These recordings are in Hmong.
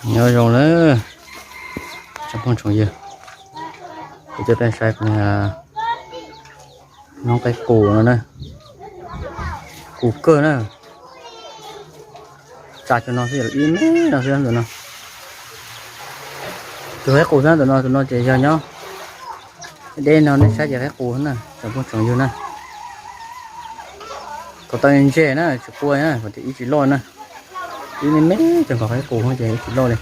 Nyob zoo na tsoom phooj tsoom ywg, kuv coj peb saib hnub qaib qus no na, qus kawg na. Tsa cov no xwb, ib me no xwb tus no. Tus qaib qus xwb tus no, tus no ces yog nyob deb no, nej saib ces qaib qus na tsoom phooj tsoom ywg na. Kom tau ntse na, tsis qua na, kom tias ib tsis loj na. Ib me me cov nkaus qaib qus ces ib tsis loj li.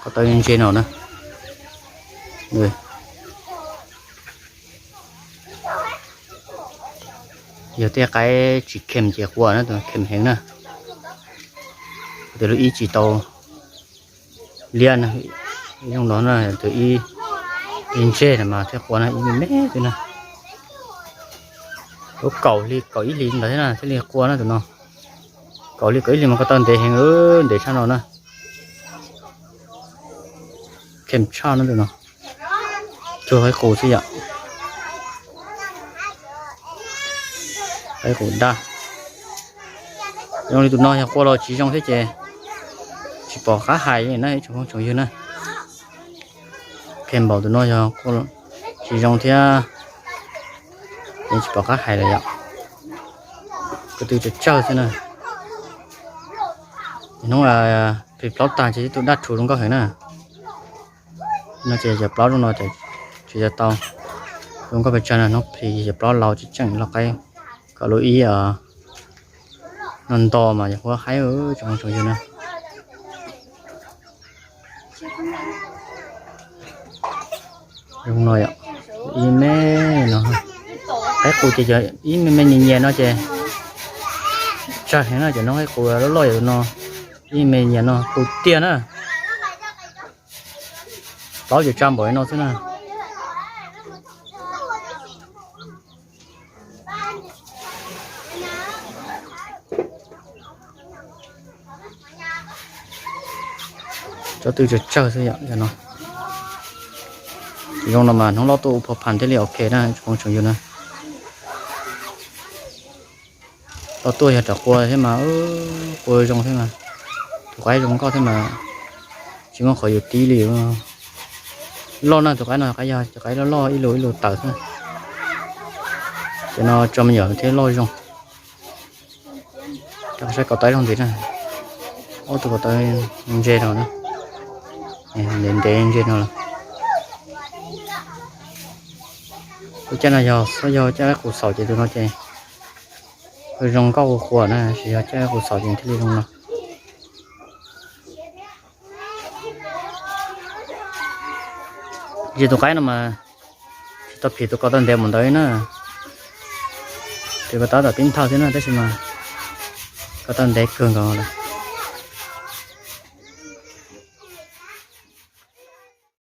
Kom tau ntse no na. Yog tej qaib tsis khem ces qua na, tus khem heev na. Tus lub ib tsis tau liab na, zoo no na, tus ib ntse no mas thiaj qua na, ib me me xwb na. Lub kaum hli kaum ib hlis ntawd thiab na thiaj li qua na tus no. Kaum hli kaum ib hlis mas ko taw ntev heev, ntev tshaj no na. Khem tshaj no tus no. Cuag qaib qus xwb yom. Qaib qus daj. Zoo li tus no yog qua los tsis zoo thiab ces tsis pom qab hais li na ib tsoom phooj tsoom ywg na. Khem npaum tus no yog qua tsis zoo thiab ces tsis pom qab hais lawm yom. Ko tw tsawg tsawg xwb na. Hnub plis plaub tag ces ib tug daj rhuv zoo nkauj heev na. No ces cov plaub zoo no ces tsis yog tau zoo nkauj pes tsawg na, hnub plis cov plaub laus tseem tseem loj qaib. Kom lub ib no nto mas yog huab haib tsoom phooj tsoom ywg na. Zoo no yom, ib me no. Qaib qus ces yog ib me me nyias nyias no ces tsawg heev na, cov no qaib qus loj loj yom no, ib me nyias no qus tiag na. Plaub ces tsa npaum li no xwb na. Tsob twg tsawg tsawg xwb yom no. Zoo no mas hnub loj tuaj ua phaj phas thiaj li ok na tsoom phooj tsoom ywg na. Loj tuaj yog rov qua thiab mas, qua zoo thiab mas, tus qaib zoo nkauj thiab mas, tsis muaj qhov yuav tib li. Loj na, tus qaib no qaib yog cov qaib loj loj ib lus ib lus tawm xwb. Cov no tso me nyuam thiab loj zoo. Saib ko taw zoo ntxiv na. Ob tug ko taw ntse no na, ntev ntev ntse no lawm. Lub caij no yog xub yog caij qaib qus xaus ces tus no ces zoo nkauj ua qua na, tsis yog caij qaib qus xaus ces thiaj li zoo no. Ces tus qaib no mas tsis tau phim tus ko taw ntev mus ntawd na. Tus ko taw tam pib nthawj thiab na, tab sis mas ko taw ntev kawg nkaus lawm.